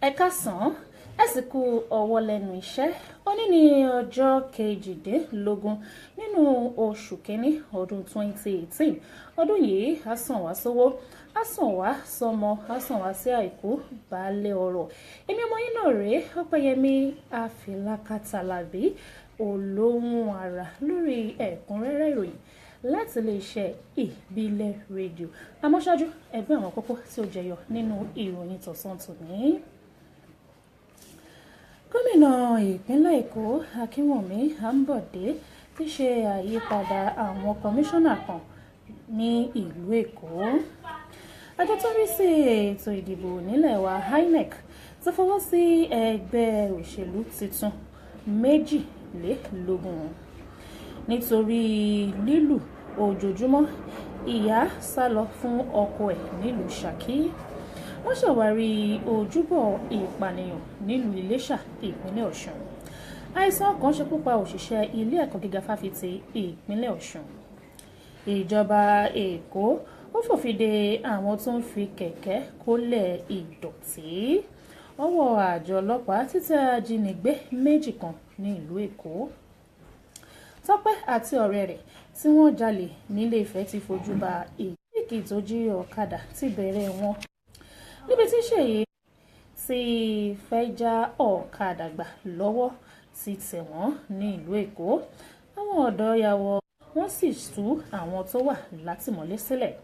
Ẹ káàsán, ẹ sì kú ọwọ́ lẹ́nu iṣẹ́. Òní ní ọjọ́ 18 nínú oṣù kínní ọdún 2018. Ọdún yìí á sàn wá sówó, á sàn wá sọmọ, á sàn wá sí àìkú baálé ọrọ̀. Èmi ọmọ yín náà rèé, Ọpẹ́yẹmí Àfìlàkàtàlàbí olóhùn ara, lórí ẹ̀kúnrẹ́rẹ́ ìròyìn láti iléeṣẹ́ Ìbílẹ̀ Rédíò. Àmọ́ ṣáájú, ẹgbẹ́ àwọn kókó tí ó jẹyọ nínú ìròyìn tọ̀sán tòní. Gómìnà ìpínlẹ̀ Èkó Akínwùmí Àǹbọ̀dé ti ṣe àyípadà àwọn kọmíṣánná kan ní ìlú Èkó. Àjọ tó ń rí sí ètò ìdìbò nílẹ̀ wa, INEC, ti fọwọ́ sí ẹgbẹ́ òṣèlú tuntun 22. Nítorí lílù ojoojúmọ́, ìyá sá lọ fún ọkọ ẹ̀ nílùú Ṣakí. Wọ́n ṣàwárí ojúbọ ìpànìyàn nílùú Iléṣà, ìpínlẹ̀ Ọ̀ṣun. Àìsàn ọkàn ṣekú pa òṣìṣẹ́ ilé ẹ̀kọ́ gíga fáfitì ìpínlẹ̀ Ọ̀ṣun. Ìjọba Èkó ó fòfin de àwọn tó ń fi kẹ̀kẹ́ kólẹ̀ ìdọ̀tí. Ọwọ́ àjọ ọlọ́pàá títẹ̀ ajínigbé 2 kan ní ìlú Èkó. Tọ́pẹ́ àti ọ̀rẹ́ rẹ̀ tí wọ́n jalè nílé Ifẹ̀ ti fojú ba ìgbìkì tó jí ọ̀kadà ti bẹ̀rẹ̀ wọn. Níbi tí Ṣèyí ti fẹ́ já ọ̀kadà gbà lọ́wọ́ ti tẹ̀ wọ́n ní ìlú Èkó. Àwọn ọ̀dọ́ ya wọ, wọ́n sì tú àwọn tó wà látìmọ́lé sílẹ̀.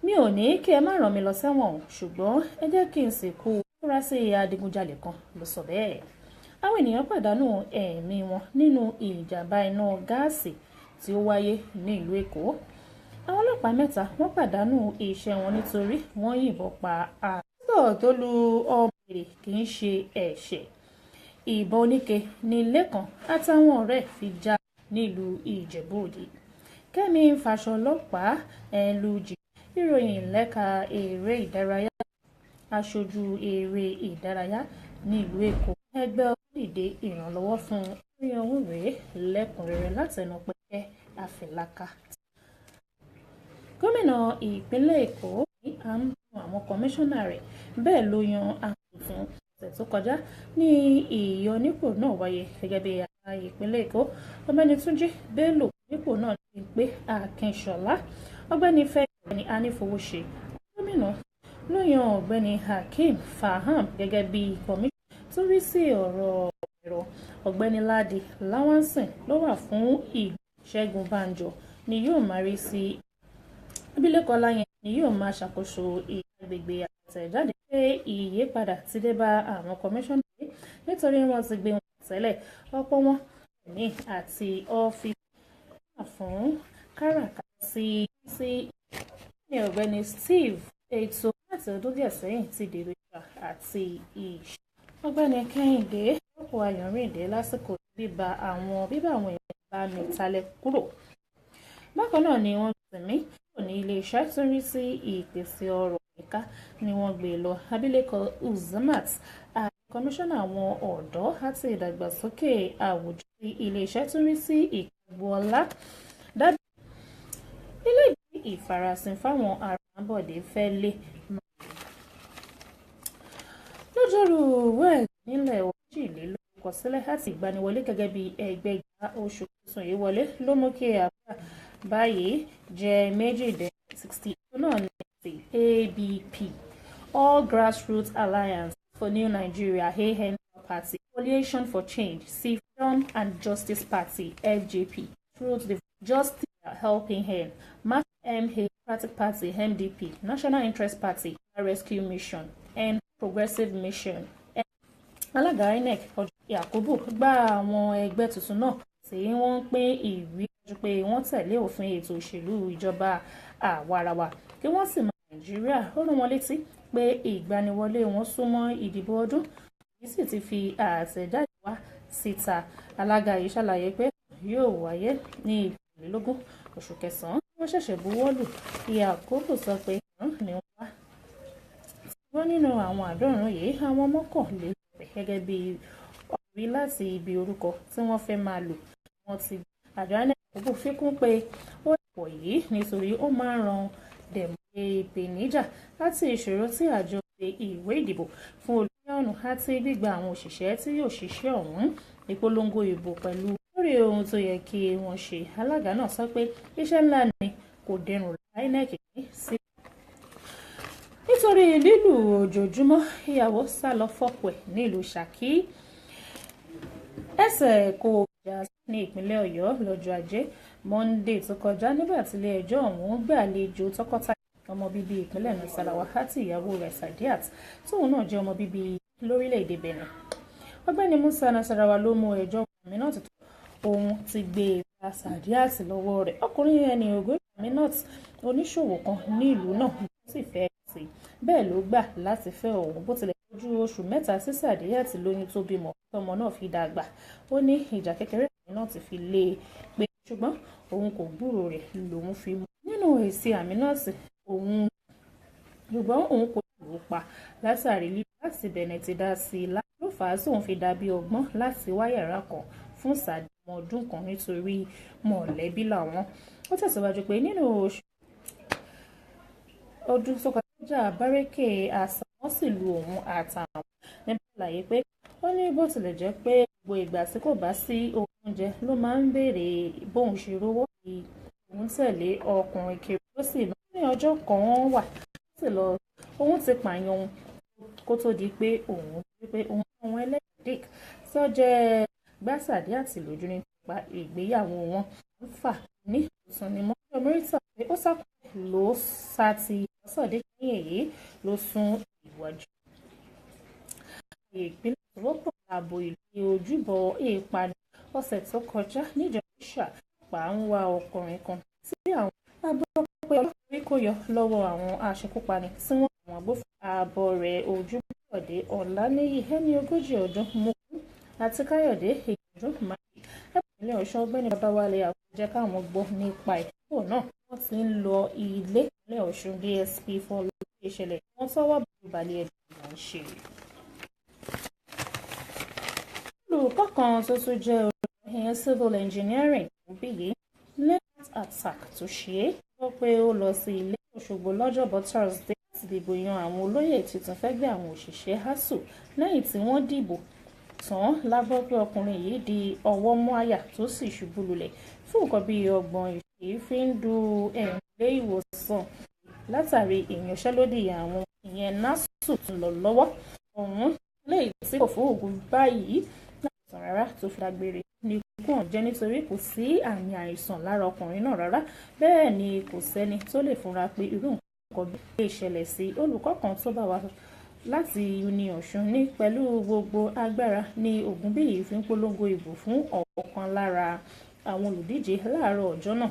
Mi ò ní kí ẹ má rán mi lọ sẹ́wọ̀n o, ṣùgbọ́n ẹ jẹ́ kí n sìnkú afurasí adigunjalè kan ló sọ bẹ́ẹ̀. Àwọn ènìyàn pàdánù ẹ̀mí wọn nínú ìjàmbá iná gáàsì tí ó wáyé ní ìlú Èkó. Àwọn ọlọ́pàá 3 wọ́n pàdánù iṣẹ́ wọn nítorí wọ́n yìnbọn pa àtúntò tó lu ọmọ èrè kì í ṣe ẹ̀ṣẹ̀. Ìbọn oníke ní Lẹ́kan àtàwọn ọ̀rẹ́ fi já nílùú Ìjẹ̀bú Òde. Kẹ́mi fàṣọ ọlọ́pàá ẹ̀ lu jì. Ìròyìn lẹ́ka eré ìdárayá. Aṣojú eré ìdárayá ní ìlú Èkó. Ẹgbẹ́ dìde ìrànlọ́wọ́ fún orí ọ̀hún rèé lẹ́kùnrẹ́rẹ́ látẹnu Pẹ́kẹ́ Àfìlàkà. Gómìnà ìpínlẹ̀ Èkó ní à ń bọ̀ àwọn kọmíṣánná rẹ̀, bẹ́ẹ̀ ló yan àwọn tuntun. Ọ̀sẹ̀ tó kọjá ní ìyọnípò náà wáyé gẹ́gẹ́ bí ààrẹ ìpínlẹ̀ Èkó Ọ̀gbẹ́ni Túnjí Bello nípò náà ní pé Akínṣọlá, Ọ̀gbẹ́ni Fẹ́mi Anífowóṣe. Gómìnà ló yan Ọ̀gbẹ́ni Hakeem Faham gẹ́gẹ́ bí kọmíṣánná tó rí sí ọ̀rọ̀ ẹ̀rọ. Ọ̀gbẹ́ni Ladi Lawanson ló wà fún ìlú. Ṣẹ́gun Bánjọ ni yóò máa rí sí. Abilékọ Láyẹn ni yóò máa ṣàkóso agbègbè. Àtẹ̀jáde pé ìyípadà ti dé bá àwọn kọmíṣánná nítorí wọ́n ti gbé wọn tẹ́lẹ̀, ọ̀pọ̀ wọn ní àti ọ́fíìsì fún káràkátà sí ní. Ọ̀gbẹ́ni Steve ètò láti ọdún díẹ̀ sẹ́yìn ti dèrò ìjà àti ìṣ. Ọ̀gbẹ́ni Kẹ́hìndé rọ́pò Ayọ̀rìndé lásìkò bíbá àwọn èèyàn bá mi talẹ̀ kúrò. Bákan náà ni wọ́n sinmi kúrò ní iléeṣẹ́ tó ń rí sí ìpèsè ọrọ̀ àyíká ni wọ́n gbé lọ. Abilékọ Uzamat, kọmíṣánná àwọn ọ̀dọ́ àti ìdàgbàsókè àwùjọ sí iléeṣẹ́ tó ń rí sí ìgbọ́lá dábì ilé ìfarasin fáwọn ará Àbọ̀dé fẹ́ lé. Lọ́jọ́rú wẹ́ẹ̀ nílẹ̀ 22 kọsílẹ̀ àti ìgbaniwọlé gẹ́gẹ́ bí ẹgbẹ́ ìgbà oṣù tuntun yìí wọlé ló mú kí àbúrò báyìí jẹ́ 68 náà ní ti ABP, All Grassroots Alliance for New Nigeria, AN Party, Coalition for Change, C, Freedom and Justice Party, FJP, Truth the Justice Helping Hand, MA Democratic Party, MDP, National Interest Party, Rescue Mission, and Progressive Mission. Alága INEC Yakubu gba àwọn ẹgbẹ́ tuntun náà tí wọ́n ń pín ìwé dájú pé wọ́n tẹ̀lé òfin ètò òṣèlú ìjọba àwarawa kí wọ́n sì máa Nàìjíríà. Ó rán wọn létí pé ìgbaniwọlé wọn súnmọ́ ìdìbò ọdún yìí sì ti fi àtẹ̀jáde wá síta. Alága yìí ṣàlàyé pé yóò wáyé ní 21 oṣù kẹsàn-án wọ́n ṣẹ̀ṣẹ̀ buwọ́lù. Yakubu sọ pé ní wọ́n wá wọ́n nínú àwọn 90 yìí, àwọn mọ́kànlélọ́gbọ̀n gẹ́gẹ́ bí ọ̀rí láti ibi orúkọ tí wọ́n fẹ́ máa lò wọ́n ti àjọ INEC. Yakubu fi kún pé ó pọ̀ yìí nítorí ó máa ń ran dẹ̀mọ́ ìpèníjà àti ìṣòro tí àjọ ṣe ìwé ìdìbò fún olùdíje. Mílíọ̀nù àti gbígba àwọn òṣìṣẹ́ tí yóò ṣiṣẹ́ ọ̀hún, ìpolongo ìbò pẹ̀lú lórí ohun tó yẹ kí wọ́n ṣe. Alága náà sọ pé iṣẹ́ ńlá ni kò dẹrùn INEC ní sí. Nítorí lílù ojoojúmọ́, ìyàwó sá lọ fọ́kọ ẹ̀ nílùú Ṣakí. Ẹsẹ̀ kò já ní ìpínlẹ̀ Ọ̀yọ́ lọ́jọ́ Ajé Monde tó kọjá, nígbà tí ilé-ẹjọ́ ọ̀hún gbàlejò tọkọtaya ọmọ bíbí ìpínlẹ̀ Nasarawa àti ìyàwó rẹ̀ Sadiat, tóun náà jẹ́ ọmọ bíbí lórílẹ̀‐èdè Benin. Ọ̀gbẹ́ni Musa Nasarawa ló mú ẹjọ́ Aminat tó òun ti gbé e gba Sadiat lọ́wọ́ rẹ̀. Ọkùnrin ẹni 40 Aminat, oníṣòwò kan ní ìlú náà, ló sì fẹ́ sí bẹ́ẹ̀ ló gbà láti fẹ́ òun, bó tilẹ̀ ojú oṣù 3 sí Sadiat lóyún tó bímọ tọmọ náà fi dàgbà. Ó ní ìjà kékeré Aminat fi lé e pé ṣùgbọ́n òun kò gbúròó rẹ̀ lòun fi mú. Nínú èsì Aminat, òun ṣùgbọ́n òun kò lù ú pa látàrí lílù láti Benin ti dá sí i ló fà á tóun fi dàbí ọgbọ́n láti wá yàrá kan fún Sadiat ọmọ ọdún kan nítorí mọ̀lẹ́bí làwọn. Ó tẹ̀síwájú pé nínú oṣù ọdún tó kọjá bárẹ́kè àṣà wọ́n sì lu òun àtàwọn nípa àlàyé pé ó ní bó tilẹ̀ jẹ́ pé gbogbo ìgbà tí kò bá sí oúnjẹ ló máa ń béèrè bóun ṣe rówó, òun tẹ̀lé ọkùnrin kiri ó sì ní ọjọ́ kan wà ó sì lọ òun ti pààyàn òun kó tó di pé òun pé òun àwọn ẹlẹ́dẹ̀ẹ́dẹ́k tí ó jẹ́ gbá Sadiat lójú nípa ìgbéyàwó wọn ń fà ní ìtún ni mọ́ mẹ́rìntà pé ó sàkóso ló sá ti sọ̀dé ní èyí ló sún ìwájú. Ìpínlẹ̀ ìwọ́pọ̀ ààbò ìlú ojúbọ ìpàdé ọ̀sẹ̀ tó kọjá níjọba ìṣàpá ń wá ọkùnrin kan tí àwọn agbọ́ pé ọlọ́pàá kò yọ lọ́wọ́ àwọn aṣekúpani tí wọ́n àwọn agbófinró. Ààbọ̀ rẹ̀ Ojúbọ̀dé Ọláníyì, ẹni 40 ọdún mú àti Káyọ̀dé ìgbìyànjú máa ìpínlẹ̀ Ọ̀ṣun Ọ̀gbẹ́ni Babáwálé àkójẹ́ káwọn gbọ́ nípa ìdánwò náà. Wọ́n ti ń lọ ilé ìpínlẹ̀ Ọ̀ṣun DSP fọlọ́ ìṣẹ̀lẹ̀ wọn tọ́wọ́ balẹ̀ ẹjọ́ là ń ṣe. Olùkọ́ kan tó tún jẹ́ olùyẹn civil engineering Ògúnbíyì lẹ́yìn attack tó ṣe é gbọ́ pé ó lọ sí ilé Òṣogbo lọ́jọ́bọ̀ Thursday láti dìbò yan àwọn olóyè tuntun fẹ́gbẹ́ àwọn òṣìṣẹ́ ASUU. Lẹ́yìn tí wọ́n dìbò tán la gbọ́ pé ọkùnrin yìí di ọwọ́ mú àyà tó sì ṣubú lulẹ̀ fún nǹkan bíi 30 ìṣẹ́jú fi ń du ẹ̀yìn ilé ìwòsàn látàrí ìyanṣẹ́lódì àwọn ìyẹn NASU tó ń lọ lọ́wọ́ ọ̀hún lẹ́yìn tí kò fún oògùn báyìí láìsàn rárá tó fi dágbére ní ikú ọ̀hún jẹ́, nítorí kò sí àmì àìsàn lára ọkùnrin náà rárá. Bẹ́ẹ̀ ni kò sẹ́ni tó lè fúnra pé irú nǹkan bí lè ṣẹlẹ̀ sí olùkọ́ kan tó bá wa láti Uni Ọ̀ṣun. Ní pẹ̀lú gbogbo agbára ní Ògúnbíyì fi ń polongo ìbò fún ọ̀kan lára àwọn olùdíje láàárọ̀ ọjọ́ náà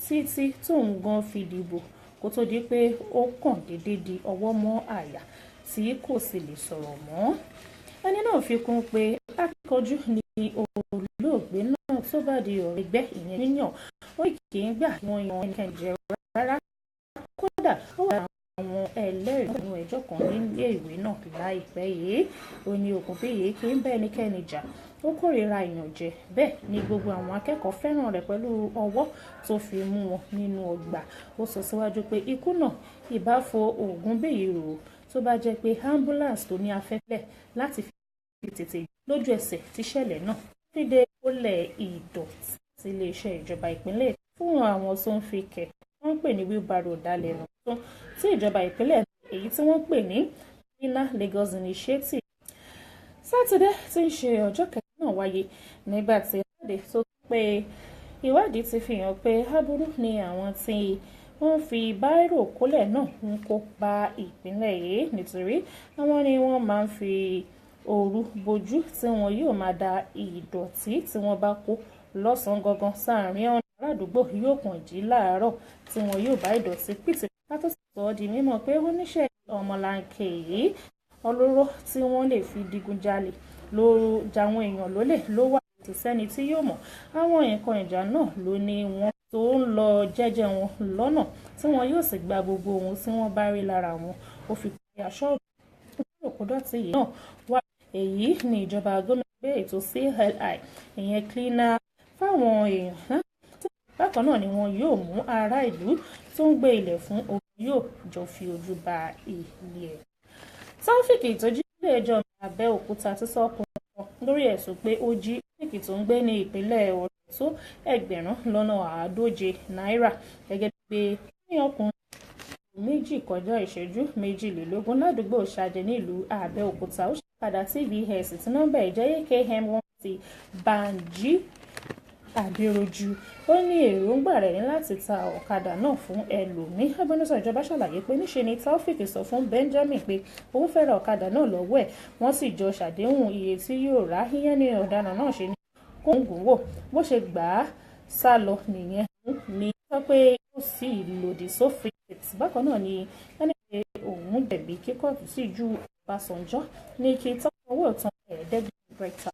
títí tóun gan fi dìbò kó tó di pé ó kàn déédéé di ọwọ́ mọ́ àyà tí kò sì lè sọ̀rọ̀ mọ́. Ẹni náà fi kún pé akíkanjú ni olóògbé náà tó bá di ọ̀rọ̀ ẹgbẹ́ ìyẹn yíyàn, ó kì í gbà wọ́n yan ẹnikẹ́ni jẹ rárá. Kódà ó wà àwọn ẹlẹ́rìí nínú ẹjọ́ kan nílé ìwé náà láìpẹ́ yìí. Ó ní Ògúnbíyì kì í bá ẹnikẹ́ni jà, ó kórìíra ìyànjẹ, bẹ́ẹ̀ ni gbogbo àwọn akẹ́kọ̀ọ́ fẹ́ràn rẹ̀ pẹ̀lú ọwọ́ tó fi mú wọn nínú ọgbà. Ó sọ síwájú pé ikú náà ìbá fo Ògúnbíyì rò tó bá jẹ́ pé ambulance tó ní afẹ́fẹ́ láti fi tètè lójú ẹsẹ̀ tíṣẹ̀lẹ̀ náà fìdí olè ìdọ̀tí ti iléeṣẹ́ ìjọba ìpínlẹ̀ fún àwọn tó ń fi kẹ̀ wọ́n ń pè ní wheelbarrow dalẹ̀ nù tuntun tí ìjọba ìpínlẹ̀ èyí tí wọ́n pè ní Cleaner Lagos Initiative. Sátidé tí ń ṣe ọjọ́ kẹta náà wáyé nígbà tí ìwádìí tó pé ìwádìí ti fi hàn pé aburú ni àwọn tí wọ́n fi báírò kólẹ̀ náà ń kó bá ìpínlẹ̀ yìí, nítorí àwọn ni wọ́n máa ń fi òru bojú tí wọn yóò máa da ìdọ̀tí tí wọ́n bá kó lọ́sàn-án gangan sáàrin ọ̀nà. Aládùúgbò yóò kàn jí láàárọ̀ tí wọn yóò bá ìdọ̀tí pìtì. Látó sọ ọ́ di mímọ̀ pé oníṣẹ́ ọmọlanke yìí olóró tí wọ́n lè fi digunjalè ló jàwọn èèyàn lólè ló wà kò sẹ́ni tí yóò mọ̀. Àwọn nǹkan ìjà náà ló ní wọn tó ń lọ jẹ́jẹ́ wọn lọ́nà tí wọn yóò sì gba gbogbo ohun tí wọ́n bá rí lára wọn. Ó fi pé aṣọ òkúdọ̀tí yìí náà wà. Èyí ni ìjọba gómìnà gbé ètò CLI ìyẹn cleaner fáwọn èèyàn. Bákan náà ni wọn yóò mú ará ìlú tó ń gbé ilẹ̀ fún ogun yóò jọ fi ojú ba ilé ẹ̀. Taofik Ìtọ́jú Ilé-ẹjọ́ Abẹ́òkúta ti sọ ọkùnrin kan lórí ẹ̀sùn pé ó jí Èkìtì tó ń gbé ní ìpínlẹ̀ Ọ̀ṣun tó 1,150,000 náírà gẹ́gẹ́ bí pé ní ọkùnrin 2:22 ládùúgbò Ṣàjẹ nílùú Abẹ́òkúta. Ó ṣàkàdá TVS tí nọ́mbà ẹ̀ jẹ́ AKM 1 Banji Adéròjú. Ó ní èròǹgbà rẹ̀ ní láti ta ọ̀kadà náà fún ẹlòmíín. Agbẹnusọ ìjọba ṣàlàyé pé níṣe ni Taofeek sọ fún Benjamin pé òun fẹ́ ra ọ̀kadà náà lọ́wọ́ ẹ̀, wọ́n sì jọ ṣàdéhùn iye tí yóò rà. Ìyẹn ni ọ̀daràn náà ṣe ní kóńgò wò bó ṣe gbà á sá lọ nìyẹn ní sọ pé ó sì lòdì sófin. Bákan náà ni ẹni pé òun jẹ̀bi kí kóòtù sì ju Ọbásanjọ́ ní kí tọ́wọ́ owó ìtàn 500.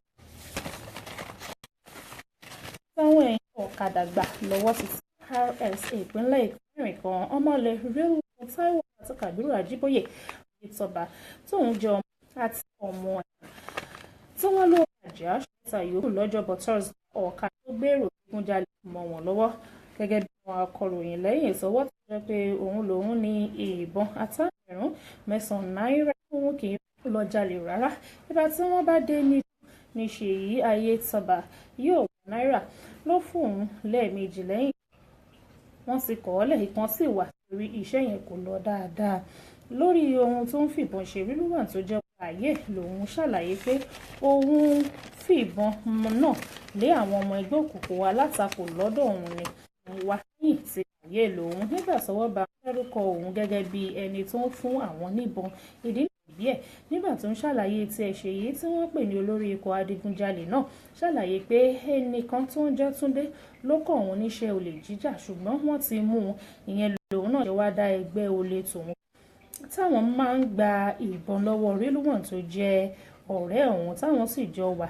Táwọn èèyàn ọ̀kadà gbà lọ́wọ́ ti RS ìpínlẹ̀ Èkó mẹ́rin kan ọmọlẹ̀ Railway Taiwo àti Kabiru Ajíbóyè Ìtọ́ba tóun jẹ́ ọmọ àti ọmọ ẹ̀ tí wọ́n ló bàjẹ́ àṣà yòókù lọ́jọ́bọ̀ Thursday ọ̀kadà tó gbèrò ìdigunjalè mọ́ wọn lọ́wọ́ gẹ́gẹ́ bí àwọn akọ̀ròyìn lẹ́yìn ìsọwọ́ tó jẹ́ pé òun lòun ní ìbọn àtàgbẹ̀rún 9 náírà òun kì í lọ jalè rárá. Ìgbà tí wọ́n bá dé ní Ṣèyí Ayétọ́ba yóò wá náírà ló fún òun lẹ́ẹ̀mejì lẹ́yìn wọ́n ti kọ̀ ọ́ lẹ̀ ìkan sì wà torí iṣẹ́ yẹn kò lọ dáadáa. Lórí ohun tó ń fìbọn ṣe, Rilwan tó jẹ́ ààyè lòun ṣàlàyé pé òun fìbọn náà lé àwọn ọmọ ẹgbẹ́ òkùnkùn alátakò lọ́dọ̀ òun ni wá lẹ́yìn tí ààyè lòun nígbà tọ́wọ́ bá dárúkọ òun gẹ́gẹ́ bí ẹni tó ń fún àwọn níbọn ìdí ìbí ẹ̀. Nígbà tó ń ṣàlàyé tí ẹ̀ Ṣèyí tí wọ́n pè ní olórí ikọ̀ adigunjalè náà ṣàlàyé pé ẹnìkan tó ń jẹ́ Túndé ló kọ́ òun níṣẹ́ olè jíjà, ṣùgbọ́n wọ́n ti mú un, ìyẹn lòun náà ṣe wá dá ẹgbẹ́ olè tòun táwọn máa ń gba ìbọn lọ́wọ́ Rilwan tó jẹ́ ọ̀rẹ́ òun táwọn sì jọ wà.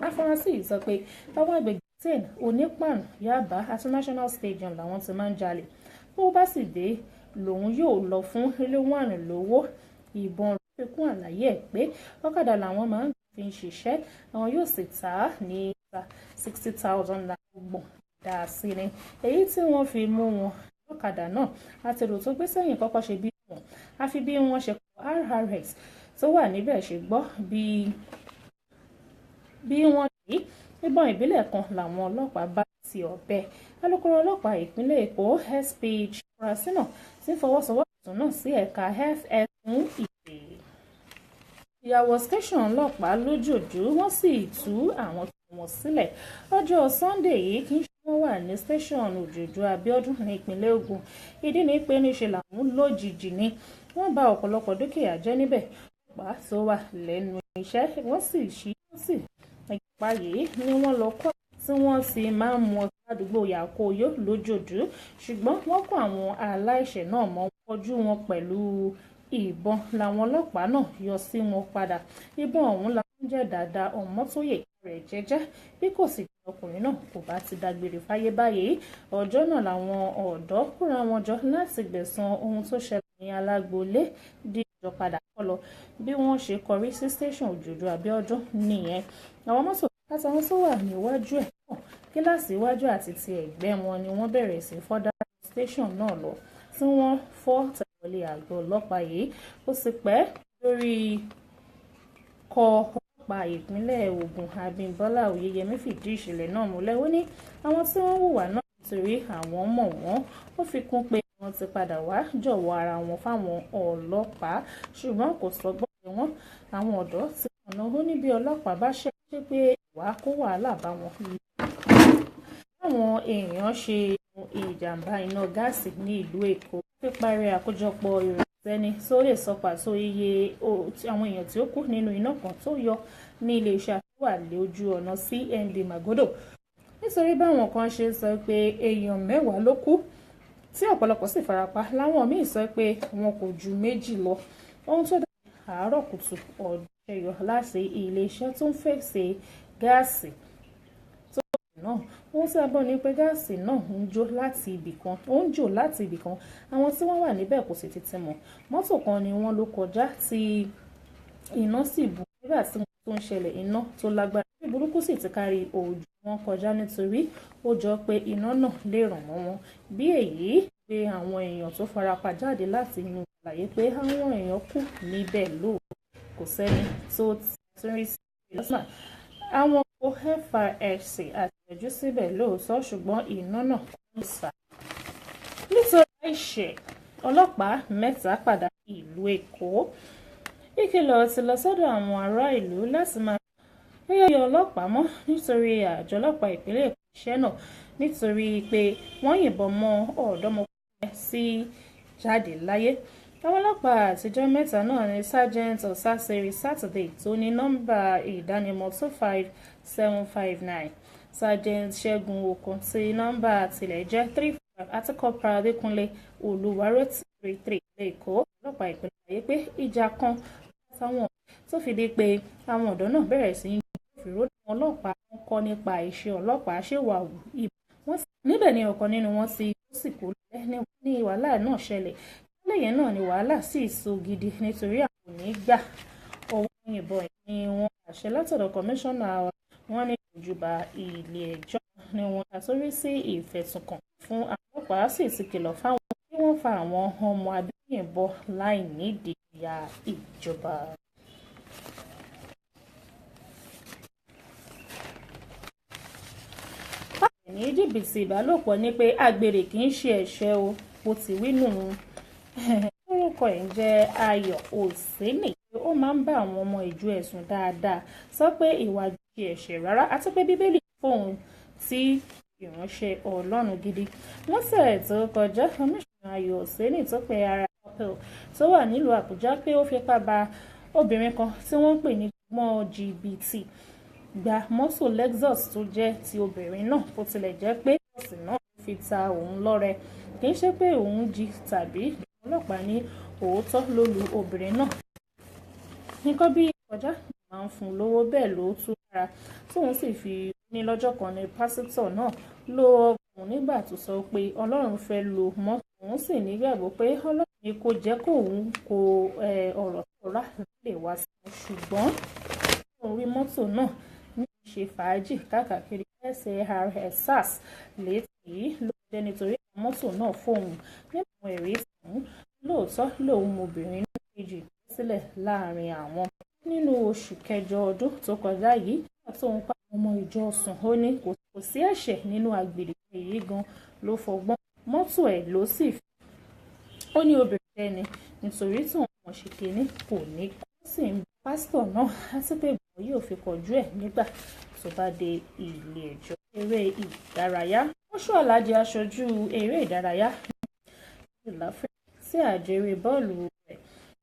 Afurasí yìí sọ pé táwọn agbègbè 10 Onípàn, Yaba àti National Stadium làwọn ti máa ń jalè. Bó bá sì dé lòun yóò lọ fún Rilwan lówó ìbọn rẹ̀. Fi kún àlàyé ẹ̀ pé ọ̀kadà làwọn máa ń fi ń ṣiṣẹ́, àwọn yóò sì tà á ní 60,000 naira gbọ̀n dà sí ni èyí tí wọ́n fi mú wọn. Ọ̀kadà náà àtẹ̀rò tó gbé sẹ́yìn kọ́kọ́ ṣe bí wọn àfi bí wọ́n ṣe kọ RRS tó wà níbẹ̀ ṣe gbọ́ bí wọ́n ṣe ìbọn ìbílẹ̀ kan làwọn ọlọ́pàá bá ti ọ̀bẹ. Alukoro ọlọ́pàá ìpínlẹ̀ Èkó SP Chikwurasina ti ń fọwọ́sowọ́pọ̀ náà sí ẹ̀ka FS fún ìpè. Ìyàwó station ọlọ́pàá lójòdú wọ́n sì tú àwọn tó wọ́n sílẹ̀. Ọjọ́ Sunday yìí kì í ṣe wọ́n wà ní station Òjòdú Abíọ́dún ní ìpínlẹ̀ Ògùn. Ìdí ni pé níṣe làwọn lójijì ni wọ́n bà ọ̀pọ̀lọpọ̀ dúkìá jẹ́ níbẹ̀. Ọlọ́pàá tó wà lẹ́nu iṣẹ́ wọ́n sì ṣí wọ́n sì ìpa yìí ni wọ́n lọ kọ́ tí wọ́n ti máa ń mu ọtí ládùúgbò Yakoyo lójòdú, ṣùgbọ́n wọ́n kó àwọn aláìṣẹ̀ náà mọ́ kọjú wọn pẹ̀lú ìbọn làwọn ọlọ́pàá náà yọ sí wọn padà. Ìbọn ọ̀hún làwọn ń jẹ́ dáadáa Ọmọ́tóyè rẹ̀ jẹ́jẹ́ bí kò sì jẹ́ ọkùnrin náà kò bá ti dágbére fáyé báyìí. Ọjọ́ náà làwọn ọ̀dọ́ kóra wọn jọ láti gbẹ̀san ohun tó ṣẹlẹ̀ ní alágboolé di ìjọ padà kọ́ lọ bí wọ́n ṣe kọrí sí station Òjòdú Abíọ́dún nìyẹn. Àwọn mọ́tò àtàwọn tó wà níwájú ẹ̀ náà kíláàsì iwájú àti ti ẹ̀gbẹ́ wọn ni wọ́n bẹ̀rẹ̀ sí fọ́dá station náà lọ tí wọ́n fọ́ tẹ̀wọlé àgọ́ ọlọ́pàá yìí. Ó sì pẹ́ lórí kọ ọlọ́pàá ìpínlẹ̀ Ògùn Abímbọ́lá Oyèyẹmí fìdí ìṣẹ̀lẹ̀ náà múlẹ̀. Ó ní àwọn tí wọ́n hùwà náà nítorí àwọn mọ̀ wọ́n. Ó fi kún pé wọ́n ti padà wá jọ̀wọ́ ara wọn fáwọn ọlọ́pàá, ṣùgbọ́n kò sọgbọ́n pé wọ́n àwọn ọ̀dọ́ tí ọ̀nà. Ó ní bí ọlọ́pàá bá ṣe pé wàá kó wàhálà bá wọn. Báwọn èèyàn ṣe ìjàmbá iná gáàsì ní ìlú Èkó píparí àkójọpọ̀ ìròyìn sẹ́ni tó lè sọ pàtó iye àwọn èèyàn tí ó kú nínú iná kan tó yọ ní iléeṣẹ́ tó wà lójú ọ̀nà CMD Magodo. Nítorí báwọn kan ṣe sọ pé èèyàn 10 ló kú tí ọ̀pọ̀lọpọ̀ sì farapa, láwọn míì sọ pé wọn kò ju 2 lọ. Ohun tó dá àárọ̀ kùtù ọjọ́ ṣẹyọ láti iléeṣẹ́ tó ń fèsì gáàsì tó náà. Ohun tí a gbọ́ ni pé gáàsì náà ń jó láti ibì kan ó ń jò láti ibì kan. Àwọn tí wọ́n wà níbẹ̀ kò sì tètè mọ̀. Mọ́tò kan ni wọ́n ló kọjá tí iná sì bú nígbà tí wọ́n tó ń ṣẹlẹ̀. Iná tó lágbára bí burúkú sì ti kárí ojú wọn kọjá nítorí ó jọ pé iná náà lè ràn mọ́ wọn. Bí èyí gbé àwọn èèyàn tó farapa jáde láti inú àlàyé pé àwọn èèyàn kú níbẹ̀ lóòótọ́. Kò sẹ́ni tó tún rí sí lọ́sàn. Àwọn FRSC àti ìyọjú síbẹ̀ lóòótọ́, ṣùgbọ́n iná náà kò sá. Nítorí àìṣe ọlọ́pàá 3 padà ìlú Èkó. Ìkìlọ̀ ti lọ sọ́dọ̀ àwọn ará ìlú láti máa gẹ́gẹ́ bí ọlọ́pàá mọ́ nítorí àjọ ọlọ́pàá ìpínlẹ̀ Èkó iṣẹ́ náà nítorí pé wọ́n yìnbọn mọ́ ọ̀dọ́mọkùnrin sí jáde láyé. Àwọn ọlọ́pàá àtijọ́ 3 náà ni Sergeant Osaseri Saturday tó ní nọ́mbà ìdánimọ̀ 25759, Sergeant Ṣẹ́gun Okun tí nọ́mbà tilẹ̀ jẹ́ 35 àti Corporal Adékúnlé Olúwarótì 33 l'Èkó. Ọlọ́pàá ìpínlẹ̀ ayé pé ìjà kan táwọn tó fi di pé àwọn ọ̀dọ́ náà bẹ̀rẹ̀ sí í gbófinró àwọn ọlọ́pàá wọn kọ́ nípa iṣẹ́ ọlọ́pàá ṣèwà ìbọn wọn níbẹ̀ ni ọ̀kan nínú wọn ti sì kú lẹ́ ní wàhálà náà ṣẹlẹ̀. Lẹ́yìn náà ni wàhálà sì so gidi nítorí àwọn ò ní gbà ọwọ́ yìnbọn ni wọ́n àṣẹ látọ̀dọ̀ kọmíṣánná wọn ní ìjùbà ilé ẹjọ́ ni wọ́n àtórí sí ìfẹ̀sùnkàn fún àwọn ọlọ́pàá sì ti kìlọ̀ fáwọn kí wọ́n fa àwọn ọmọ abẹ́yìnbọn láì nídìí ìyà ìjọba. Ní jìbìtì ìbálòpọ̀ ní pé àgbèrè kì í ṣe ẹ̀ṣẹ̀ o, bó ti wí nù. Orúkọ ẹ̀ ń jẹ́ Ayọ̀ Òsínì. Ó máa ń bá àwọn ọmọ ìjọ ẹ̀sùn dáadáa, sọ pé ìwà ṣe ẹ̀ṣẹ̀ rárá àti pé Bíbélì fóun tí ìránṣẹ́ Ọlọ́run gidi. Lọ́sẹ̀ tó kọjá, Kọmíṣánná Ayọ̀ Òsínì tó pe ara Apple tó wà nílùú Àbújá pé ó fipá bá obìnrin kan tí wọ́n ń pè ní mọ́ jìbìtì gba mọ́tò Lexus tó jẹ́ ti obìnrin náà, bó tilẹ̀ jẹ́ pé bọ́ọ̀sì náà fi ta òun lọ́rẹ. Kì í ṣe pé òun jí tàbí ọlọ́pàá ní òótọ́ ló lu obìnrin náà. Nǹkan bí kọjá máa ń fún un lówó bẹ́ẹ̀ ló tún dára tóun sì fi ní lọ́jọ́ kan ní pásítọ̀ náà ló ọgùn nígbà tó sọ pé Ọlọ́run fẹ́ lo mọ́tò, òun sì nígbàgbọ́ pé Ọlọ́run ni kò jẹ́ kóun kó ọ̀rọ̀ tó rà lè wá sí i, ṣùgbọ́n òun rí mọ́tò náà ní ṣe fàájì káàkiri SARS SARS létí yìí ló jẹ́ nítorí àwọn mọ́tò náà fóun nínú àwọn ẹ̀rí tòun lóòótọ́ lòun obìnrin náà kejì sílẹ̀ láàrin àwọn. Nínú oṣù kẹjọ ọdún tó kọjá yìí nígbà tóun pa ọmọ ìjọ sùn, ó ní kò sí ẹ̀ṣẹ̀ nínú àgbèrè, èyí gan ló fọgbọ́n mọ́tò ẹ̀ ló sì fi. Ó ní obìnrin jẹ́ ni nítorí tóun mọ̀ ṣe kínní kò ní kó sì ń bá pásítọ̀ náà àti pé bọ̀ yóò fi kọjú ẹ̀ nígbà tó bá dé ilé ẹjọ́. Eré ìdárayá. Oshoala jẹ́ aṣojú eré ìdárayá ìlàfẹ́ sí àjọ eré bọ́ọ̀lù rẹ̀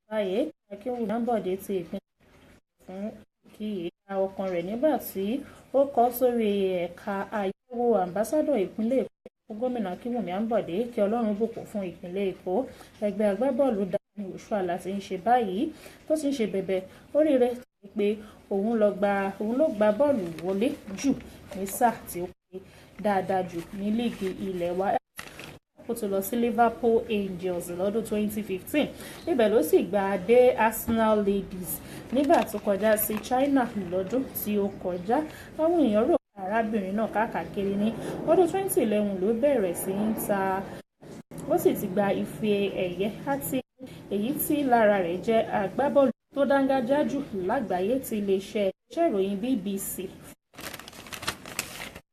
báyìí. Akínwùmí Ambode ti ìpínlẹ̀ fún kíyè ọkàn rẹ̀ nígbà tí ó kọ sórí ẹ̀ka àyẹ̀wò àmbásádọ̀ ìpínlẹ̀ Èkó. Gómìnà Akínwùmí Ambode kí Ọlọ́run bùkún fún ìpínlẹ̀ Èkó. Ẹgbẹ́ agbábọ́ọ̀lù dání Oshoala ti ń ṣe báyìí tó ti ń ṣe bẹ̀bẹ̀ oríire pé òun ló gba bọ́ọ̀lù wọlé jù ní sáà tí ó pé dáadáa jù ní líìgì ilẹ̀ wa. Ó ti lọ sí Liverpool Angels lọ́dún 2015, ibẹ̀ ló sì gba dé Arsenal Ladies nígbà tó kọjá sí China lọ́dún tí ó kọjá. Àwọn èèyàn rò arábìnrin náà káàkiri ní ọdún 2011 ló bẹ̀rẹ̀ sí í ta, ó sì ti gba ife ẹ̀yẹ àti èyí tí lára rẹ̀ jẹ́ agbábọ́ọ̀lù tó dángájá jù lágbàáyé ti iléeṣẹ́ ìròyìn BBC.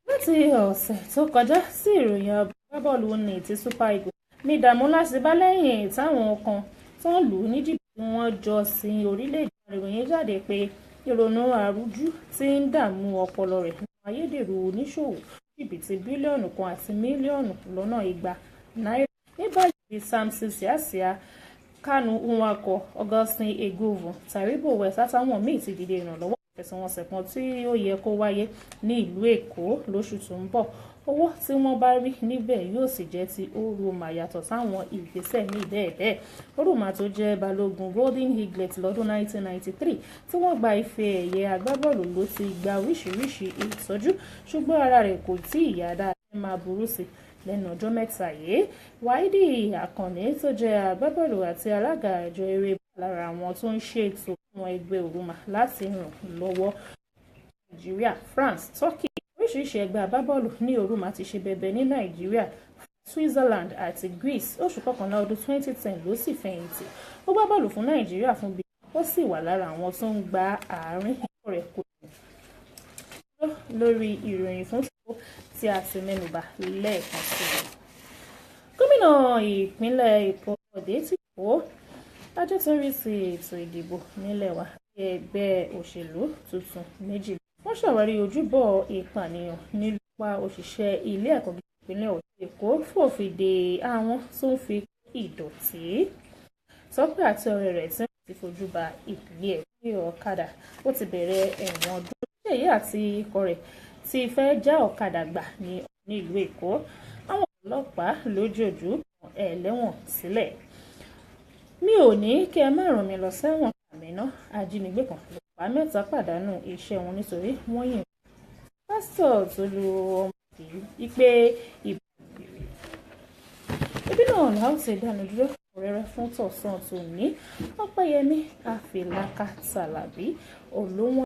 Láti ọ̀sẹ̀ tó kọjá sí ìròyìn agbábọ́ọ̀lù ní ti Super Eagles ní ìdààmú láti bá lẹ́yìn táwọn kan tó ń lù ú ní jìbìtì wọn jọ sin orílẹ̀-èdè. Ìròyìn jáde pé ìrònú àrújù ti ń dààmú ọpọlọ rẹ̀ ní ayédèrú oníṣòwò jìbìtì bílíọ̀nù 1 àti mílíọ̀nù 200 náírà. Ní báyìí Samson Siasia, Kanu Nwankwo, Augustine Eguavoen, Taribo West àtàwọn míì ti dìde ìrànlọ́wọ́ ìfẹsẹ̀wọnsẹ̀ kan tí ó yẹ kó wáyé ní ìlú Èkó lóṣù tó ń bọ̀. Owó tí wọ́n bá rí níbẹ̀ yóò sì jẹ́ ti Oruma yàtọ̀ sáwọn ìgbésẹ̀ míì bẹ́ẹ̀ bẹ́ẹ̀. Oruma tó jẹ́ balógun Golden Eaglet lọ́dún 1993 tí wọ́n gba ife ẹ̀yẹ agbábọ́ọ̀lù ló ti gba oríṣiríṣi ìtọ́jú, ṣùgbọ́n ara rẹ̀ kò tí ì yá dáadáa, máa burú sí lẹ́nu ọjọ́ mẹ́ta yìí. Wáídì Àkànní tó jẹ́ agbábọ́ọ̀lù àti alága àjọ eré lára àwọn tó ń ṣètò àwọn ẹgbẹ́ Oruma láti ràn lọ́wọ́. Nàìjíríà, France, Turkey, oríṣiríṣi ẹgbẹ́ agbábọ́ọ̀lù ní Oruma ti ṣe bẹbẹ ní Nàìjíríà, Switzerland àti Greece. Oṣù kọkànlá ọdún 2010 ló sì fẹ̀yìntì. Ó gbá bọ́ọ̀lù fún Nàìjíríà fún bí ó Ó sì wà lára àwọn tó ń gba àárín rẹ̀ kò lórí ìròyìn fún tó tí a ti mẹ́nubà lẹ́ẹ̀kan sí i. Gómìnà ìpínlẹ̀ Èkó Bọ̀dé tí kò àjọ tó ń rí sí ètò ìdìbò nílẹ̀ wa, ẹgbẹ́ òṣèlú tuntun méjì. Wọ́n ṣàwárí ojúbọ ìpànìyàn nílùú, pa òṣìṣẹ́ ilé ẹ̀kọ́ gíga ìpínlẹ̀ Èkó, fòfin de àwọn tó ń fi ìdọ̀tí. Tọ́pẹ́ àti ọ̀rẹ́ rẹ̀ tí wọ́n ti fojú ba ilé ẹ̀ ọ̀kadà, ó ti bẹ̀rẹ̀ ẹ̀wọ̀n ọdún. Ṣèyí àti ikọ̀ rẹ̀ ti fẹ́ já ọ̀kadà gbà ní nílùú Èkó. Àwọn ọlọ́pàá lójoojú ẹlẹ́wọ̀n sílẹ̀. Mi ò ní kí ẹ má ràn mí lọ sẹ́wọ̀n. Àmínà ajínigbé kan lọ́pàá mẹ́ta pàdánù iṣẹ́ wọn nítorí wọ́n yìn pásítọ̀ tó lu ọmọ yìí pé ibi náà làwọn ti dánu dúró rẹ́rẹ́ fún tọ̀sán tòní. Ọpẹ́yẹmí Àfìlàkà Tàlàbí olóhùn.